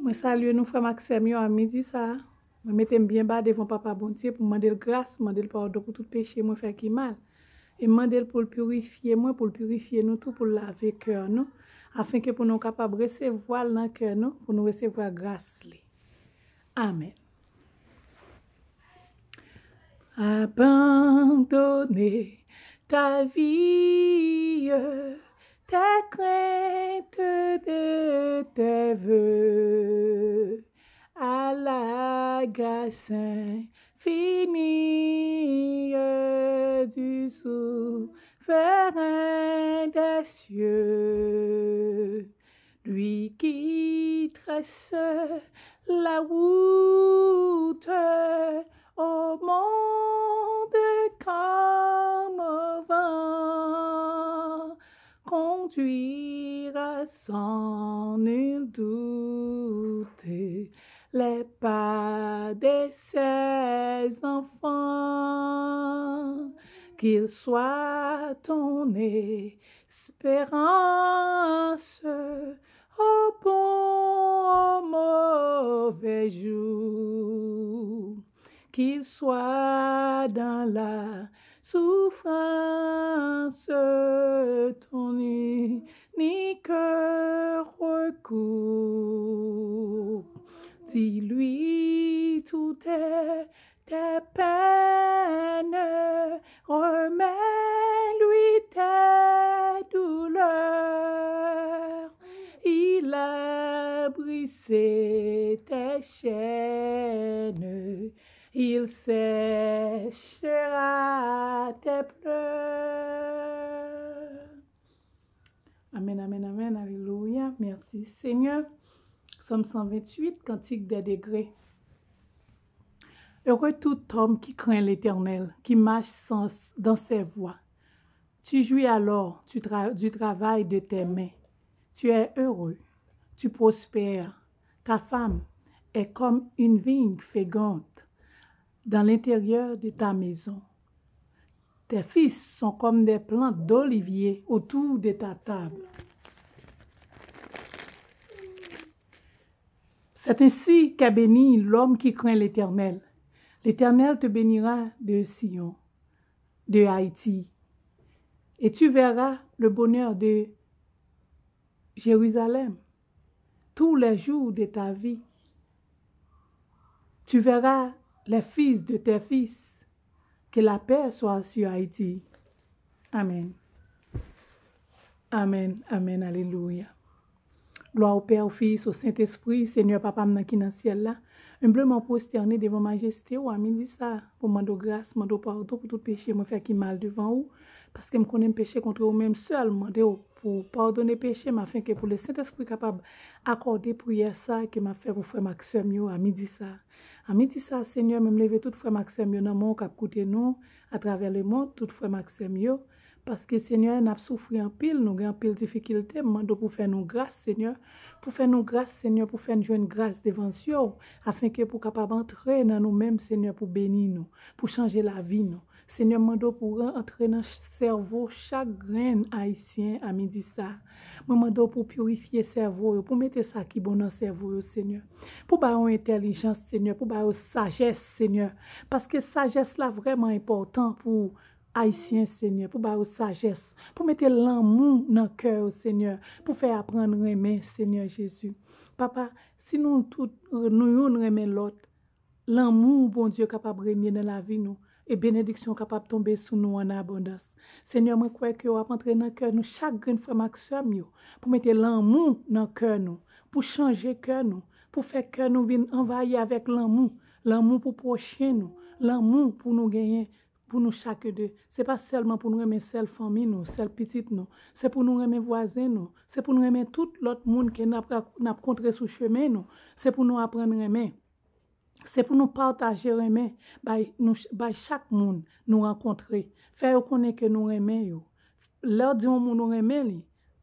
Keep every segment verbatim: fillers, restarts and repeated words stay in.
Mwen salye nou, frè m ak sè m yo, a midi sa a. Mwen mete m byen ba devan Papa Bondye pou m mande l gras, mande l padon pou tout peche mwen fè ki mal. E m mande l pou l pirifye mwen, pou l pirifye nou tou, pou l lave kè nou, afenke pou nou kapab resevwa l nan kè nou, pou nou resevwa gras li. Amèn. Abandonner ta vie, tes craintes et tes vœux à la grâce infinie du Souverain des cieux. Lui qui tresse la route au monde comme au vent, conduira sans nul doute les pas de ses enfants. Qu'il soit ton espérance au bon, au mauvais jour, qu'il soit dans la souffrance ton unique recours. Dis-lui tout est tes peines, remets-lui tes douleurs. Il a brisé tes chaînes, il séchera tes pleurs. Amèn, amèn, amèn, alelouya. Mèsi, Senyè. Sòm san venntuit, kantik dè degre. Heureux tout homme qui craint l'Éternel, qui marche sans, dans ses voies. Tu jouis alors du, tra- du travail de tes mains. Tu es heureux, tu prospères. Ta femme est comme une vigne féconde dans l'intérieur de ta maison. Tes fils sont comme des plantes d'olivier autour de ta table. C'est ainsi qu'est béni l'homme qui craint l'Éternel. L'Éternel te bénira de Sion, de Haïti, et tu verras le bonheur de Jérusalem tous les jours de ta vie. Tu verras les fils de tes fils. Que la paix soit sur Haïti. Amen. Amen, amen, alelouya. Glwa au Père, au Fils, au Saint-Esprit, Senyè Papa m nan ki nan syèl la. Enbleman pwostène devan majeste w a midi sa a, pou mande w gras, mande w padon pou tout peche mwen fè ki mal devan ou, paske m konnen m peche kont ou menm sèl, mande w pou padone peche m, afenke pou Lesentespri kapab akòde priyè sa a ke m ap fè pou frè m ak sè m yo a midi sa a. A midi sa a, Senyè, mwen m leve tout frè m ak sè m yo nan men w k ap koute nou atravè lemonn, tout frè m ak sè m yo, paske, Senyè, n ap soufri anpil, nou gen anpil difikilte, m mande w pou fè nou gras, Senyè, pou fè nou gras, Senyè, pou fè n jwenn gras devan zye w, afenke pou kapab antre nan nou menm, Senyè, pou beni nou, pou chanje lavi nou. Senyè, m mande w pou w antre nan sèvo chak grenn ayisyen a midi sa a. Mwen mande w pou w pirifye sèvo yo, pou w mete sa ki bon nan sèvo yo, Senyè. Pou w ba yo entèlijans, Senyè, pou w ba yo sajès, Senyè. Paske sajès la vrèman enpòtan pou ayisyen, Senyè, pou w ba yo sajès, pou w mete lanmou nan kè yo, Senyè, pou w fè aprann renmen, Senyè Jezi. Papa, si nou tout, nou youn renmen lòt, lanmou Bondye kapab renye nan lavi nou, e benediksyon kapab tonbe sou nou an abondans. Senyè, mwen kwè ke w ap antre nan kè nou chak grenn frè m ak sè m yo, pou mete lanmou nan kè nou, pou chanje kè nou, pou fè kè nou vin anvayi avèk lanmou, lanmou pou pwochen nou, lanmou pou nou genyen pou nou chak de. Se pa sèlman pou nou renmen sèl fanmi nou, sèl pitit nou. Se pou nou renmen vwazen nou. Se pou nou renmen tout lòt moun ke n ap, n ap kontre sou chemen nou. Se pou nou aprann renmen. Se pou nou pataje renmen bay, nou, bay chak moun nou rankontre. Fè yo konnen ke nou renmen yo. Lè w di yon moun ou renmen li,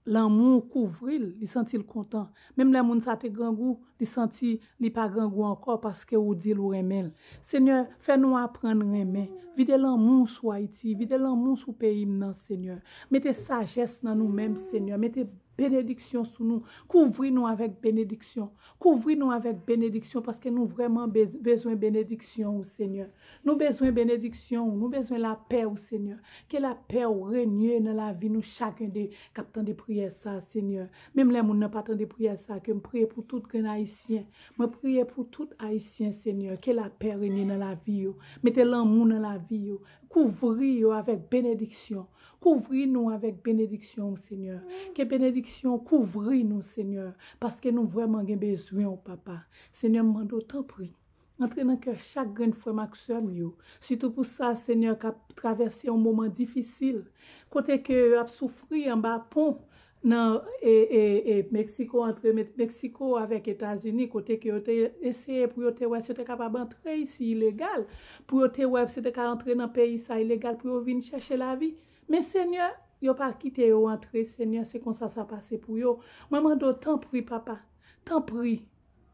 lanmou w kouvri l, li santi l kontan. Menm lè moun sa te grangou, li santi li pa grangou ankò paske ou di l ou renmen l. Senyè, fè nou aprann renmen. Vide lanmou w sou Ayiti, vide lanmou w sou peyi m nan, Senyè. Mete sajès nan nou menm, Senyè. Mete benediksyon sou nou. Kouvri nou avèk benediksyon. Kouvri nou avèk benediksyon, paske nou vrèman bez- bezwen benediksyon ou, Senyè. Nou bezwen benediksyon ou, nou bezwen lapè ou, Senyè. Ke lapè ou renye nan lavi nou chak de k ap tande priyè sa, Senyè. Menm lè moun nan pa tande priyè sa, ke m priye pou tout grenn Ayisyen. Mwen priye pou tout Ayisyen, Senyè. Ke lapè renye nan lavi yo. Mete lanmou nan lavi yo. Kouvri yo avèk benediksyon. Kouvri nou avèk benediksyon ou, Senyè. Ke benediksyon kouvri nou, Senyè, paske nou vrèman gen bezwen ou, Papa. Senyè, m mande w, tanpri, antre nan kè chak grenn frè m ak sè m yo. Sitou pou sa, Senyè, k ap travèse yon moman difisil, kote ke yo ap soufri anba pon nan e, e, e, Meksiko, antre Met- Meksiko avèk Etazini, kote ke yo te eseye pou yo te wè si yo te kapab antre isi ilegal, pou yo te wè si yo te ka antre nan peyi sa ilegal, pou yo vin chèche lavi. Men Senyè, yo pa kite yo antre, Senyè, se konsa sa pase pou yo. Mwen mande w, tanpri, Papa, tanpri,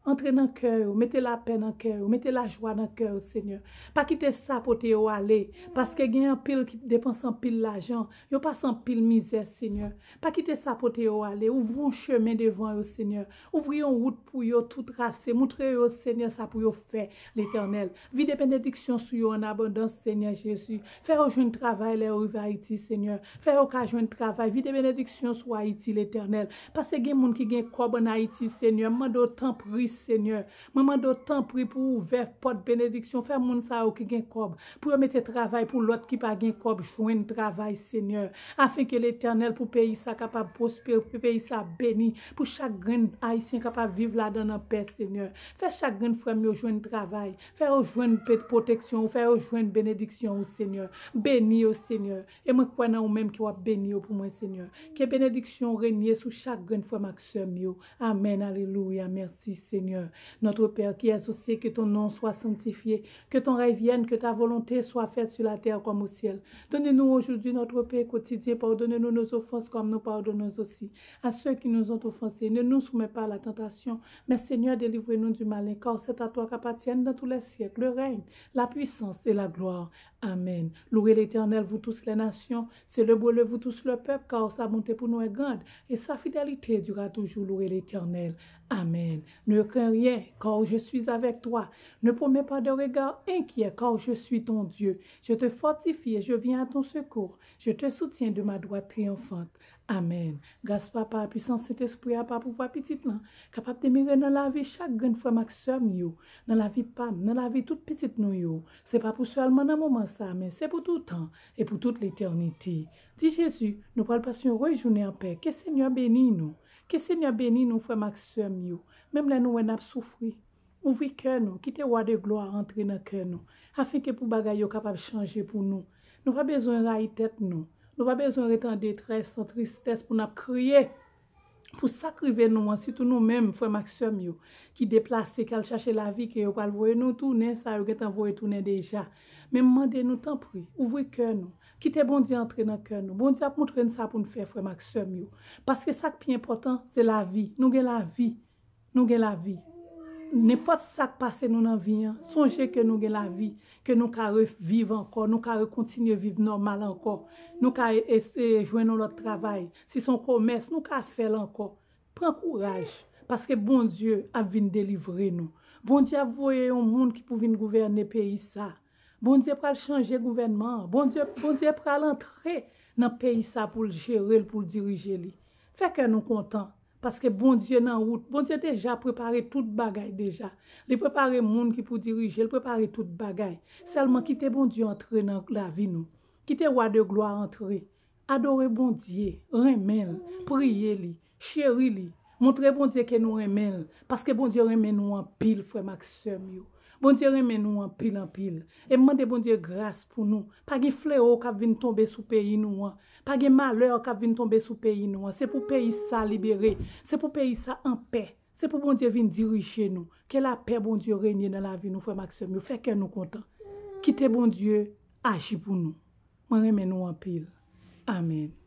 antre nan kè yo, mete lapè nan kè yo, mete lajwa nan kè yo, Senyè. Pa kite sa pote yo ale, paske gen anpil ki depanse anpil lajan, yo pase anpil mizè, Senyè. Pa kite sa pote yo ale, ouvri yon chemen devan yo, Senyè. Ouvri yon wout pou yo tou trase, moutre yo, Senyè, sa pou yo fè, Letènèl. Vide benediksyon sou yo an abondans, Senyè Jezi. Fè yo jwenn travay lè yo rive Ayiti, Senyè. Fè yo ka jwenn travay. Vide benediksyon sou Ayiti, Letènèl. Paske gen moun ki gen kòb ann Ayiti, Senyè. M mande w tanpri, Senyè. Mwen mande w tanpri pou w ouvè pòt benediksyon. Fè moun sa yo ki gen kòb, pou yo mete travay pou lòt ki pa gen kòb jwenn travay, Senyè. Afenke Letènèl, pou peyi sa kapab pwospere, pou peyi sa beni, pou chak grenn Ayisyen kapab viv ladan l an pè, Senyè. Fè chak grenn frè m yo jwenn travay. Fè yo jwenn pe- pwoteksyon ou, fè yo jwenn benediksyon ou, Senyè. Beni yo, Senyè. E mwen kwè nan ou menm ke w ap beni yo pou mwen, Senyè. Ke benediksyon renye sou chak grenn frè m ak sè m yo. Amen, alelouya, merci Seigneur. Notre Père qui es aux cieux, que ton nom soit sanctifié, que ton règne vienne, que ta volonté soit faite sur la terre comme au ciel. Donne-nous aujourd'hui notre pain quotidien, pardonne-nous nos offenses comme nous pardonnons aussi à ceux qui nous ont offensés. Ne nous soumets pas à la tentation, mais Seigneur, délivre-nous du malin, car c'est à toi qu'appartiennent dans tous les siècles le règne, la puissance et la gloire. Amen. Louez l'Éternel, vous tous les nations, célébrez-le, vous tous le peuple, car sa bonté pour nous est grande, et sa fidélité dura toujours. Louez l'Éternel. Amen. Ne crains rien, car je suis avec toi. Ne promets pas de regard inquiet, car je suis ton Dieu. Je te fortifie et je viens à ton secours. Je te soutiens de ma droite triomphante. Amen. Gras Papa, pwisans Sentespri a, pa pouvwa Pitit lan, kapab demire nan lavi chak grenn frè m ak sè m yo, nan lavi pa m, nan lavi tout pitit nou yo. Se pa pou sèlman nan moman sa, men se pou toutan e pou tout letènite. Di Jezi, nou pral pase yon rejounen an pè. Ke Senyè beni nou. Ke Senyè beni nou, frè m ak sè m yo. Menm lè nou wè n ap soufri, ouvri kè nou, kite Wa de glwa antre nan kè nou, afenke pou bagay yo kapab chanje pou nou. Nou pa bezwen rayi tèt nou. Nou pa bezwen ret an detrès, an tristès pou n ap kriye pou sa k rive nou an, sitou nou menm, frè m ak sè m yo, ki deplase, k al chache lavi, ke yo pral voye nou tounen, sa yo gentan voye tounen deja. Men m mande nou, tanpri, ouvri kè nou. Kite Bondye antre nan kè nou. Bondye ap moutre n sa pou n fè, frè m ak sè m yo. Paske sa k pi enpòtan, se lavi. Nou gen lavi. Nou gen lavi. Nenpòt sa k pase nou nan vi an, sonje ke nou gen lavi, ke nou ka reviv ankò, nou ka rekontinye viv nòmal ankò. Nou ka e- eseye jwenn yon lòt travay. Si se yon komès, nou ka fè l ankò. Pran kouraj, paske Bondye ap vin delivre nou. Bondye ap voye yon moun ki pou vin gouvène peyi sa. Bondye pral chanje gouvènman an. Bondye, Bondye pral antre nan peyi sa pou l jere l, pou l dirije li. Fè kè nou kontan, paske Bondye nan wout. Bondye deja prepare tout bagay deja. Li prepare moun ki pou dirije, li prepare tout bagay. Sèlman kite Bondye antre nan lavi nou. Kite Wa de glwa antre. Adore Bondye, renmen l, priye li, cheri li. Montre Bondye ke nou renmen l, paske Bondye renmen nou anpil, frè m ak sè m yo. Bondye renmen nou anpil, anpil. E m mande Bondye gras pou nou. Pa gen flewo k ap vin tonbe sou peyi nou an. Pa gen malè k ap vin tonbe sou peyi nou an. Se pou peyi sa libere. Se pou peyi sa an pè. Se pou Bondye vin dirije nou. Ke lapè Bondye renye nan lavi nou, frè m ak sè m yo. Fè kè nou kontan. Kite Bondye aji pou nou. Mwen renmen nou anpil. Amen.